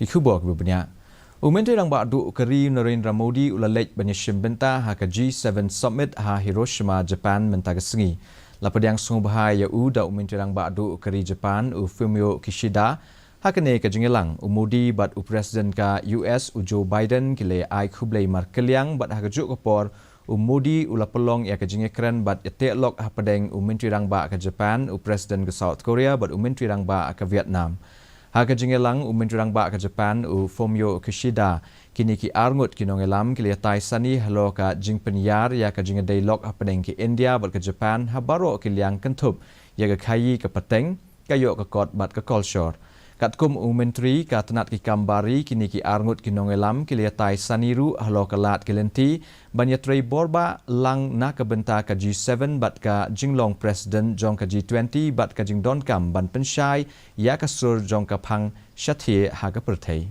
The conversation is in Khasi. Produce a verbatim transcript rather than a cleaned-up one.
Ki khubor kiba bniah. U Myntri Rangbah Duh ka ri Narendra Modi u la leit ban ïashim bynta ha ka G seven Summit ha Hiroshima, Japan mynta ka sngi. La pdiang sngewbha ïa u da u Myntri Rangbah Duh ka ri Japan u Fumio Kishida. Ha kane ka jingïalang, u Modi bad u President ka U S u Joe Biden ki la ai khublei markylliang bad ha kajuh ka por u Modi u la pynlong ïa ka jingïakren bad ïateh lok hapdeng u Myntri Rangbah ka Japan, u President ka South Korea bad u Myntri Rangbah ka Vietnam. Ha ka jingïalang, u Myntri Rangbah ka Japan u Fumio Kishida, kine ki arngut ki nongïalam ki la ïatai sani halor ka jingpynïar ïa ka jingïadei lok hapdeng ka India bad ka Japan ha baroh ki liang kynthup ïa ka khaïi ka pateng, ka ïoh ka kot bad ka kolshor. Katkum u Myntri ka tnat ki kam bar ri, kine ki arngut ki nongïalam ki la ïatai sani ruh halor ka lad ki lynti ban ïatrei borbah lang na ka bynta ka G seven bad ka jinglong President jong ka G twenty bad ka jingdonkam ban pynshai ïa ka sur jong ka phang shathie ha ka pyrthei.